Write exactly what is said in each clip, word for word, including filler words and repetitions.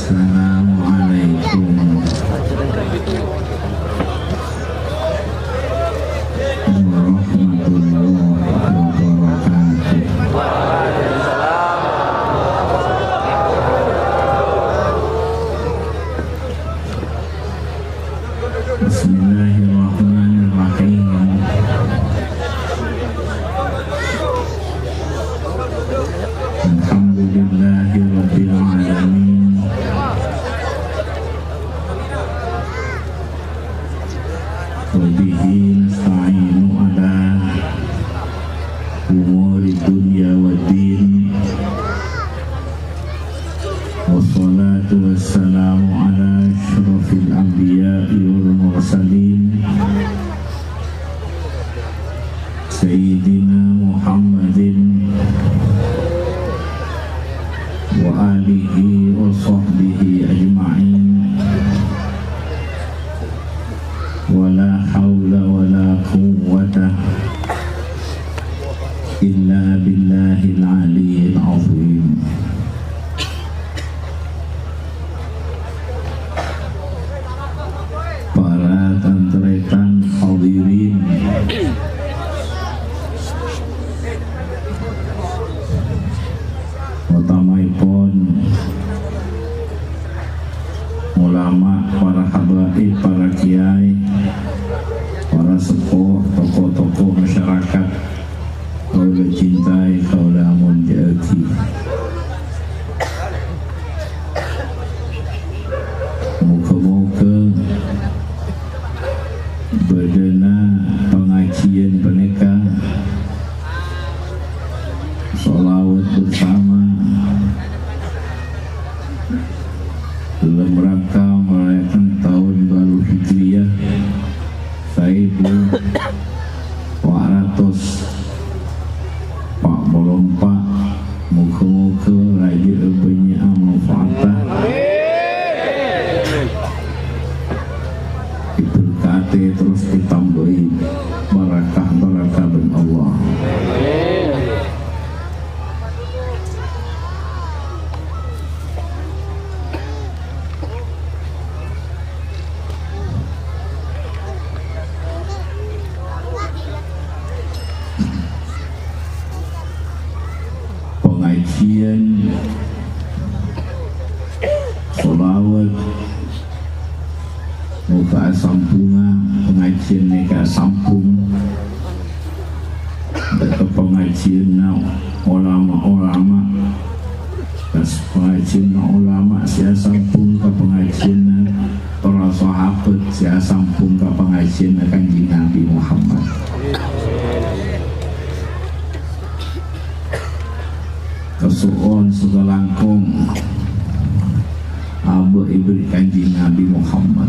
Assalamualaikum warahmatullahi wabarakatuh. Bismillahirrahmanirrahim. Alhamdulillahirabbil alamin. Wa bihi nasta'inu ala umuri dunya waddin. Wassalatu wassalamu ala asyrafil anbiya'i wal mursalin, Sayyidina Muhammadin wa alihi wa sahbihi ajma'in. Wa la haula wa la quwwata illa billahil aliyyil azim. Para tan-tarètan hadirin, otamaèpon ulama, para habaib, para kiai, para seppo, tokoh-tokoh masyarakat, Kaulâ cintai, kaulâ amonja'aghi. Moghâ-moghâ bâdâna pangajiyân panèka shalawat bersama dalam rangka merayakan tahun baru Hijriyah saèbu empa' ratos empa' polo empa'. Moghâ-moghâ rajâ'â bânnya'a manfaata, èberkatè, terros ètambâi barakah-barakah bân Allah. Pangajiyân shalawat, moghâ asampunga pangajiyân nèka, asampung dâ' ka pangajiyânna olama-olama. Pas pangajiyânna olama sè asampung ka pangajiyânna para sahabat sè asampung ka pangajiyânna Kanjeng Nabi Muhammad. Kaso'on sakalangkong abâ' èberri' Kanjeng Nabi Muhammad.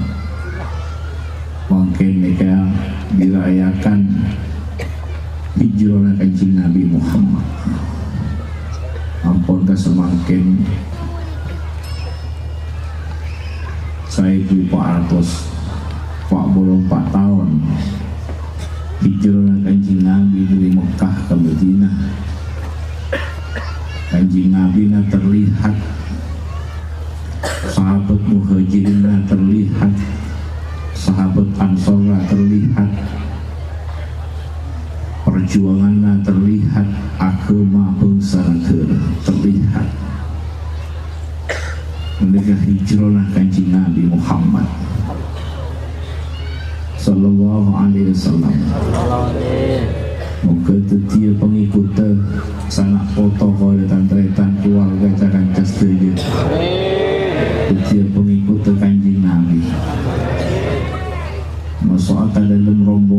Mangkèn nèka dirayakan hijrana Kanjeng Nabi Muhammad. Ampon kasamangkèn saèbu empa' ratos empa' polo empa' taon hijrana Kanjeng Nabi dâri Mekkah ka Madinah. Kanjeng Nabina terlihat, sahabat Muhajirinna terlihat, sahabat Ansorra terlihat, perjuanganna terlihat, aghâma bhângsa naghârâ terlihat. Nèka hijrana Kanjeng Nabi Muhammad sallallahu alaihi wasallam. Moghâ dhâddhiyâ pangèkotta sana' poto kaulâ tan-tarètan, kaluarga, ca-kanca sadhâjâ. Dhâddhiyâ pangèkotta Kanjeng Nabi. Maso'a ka dâlem rombongan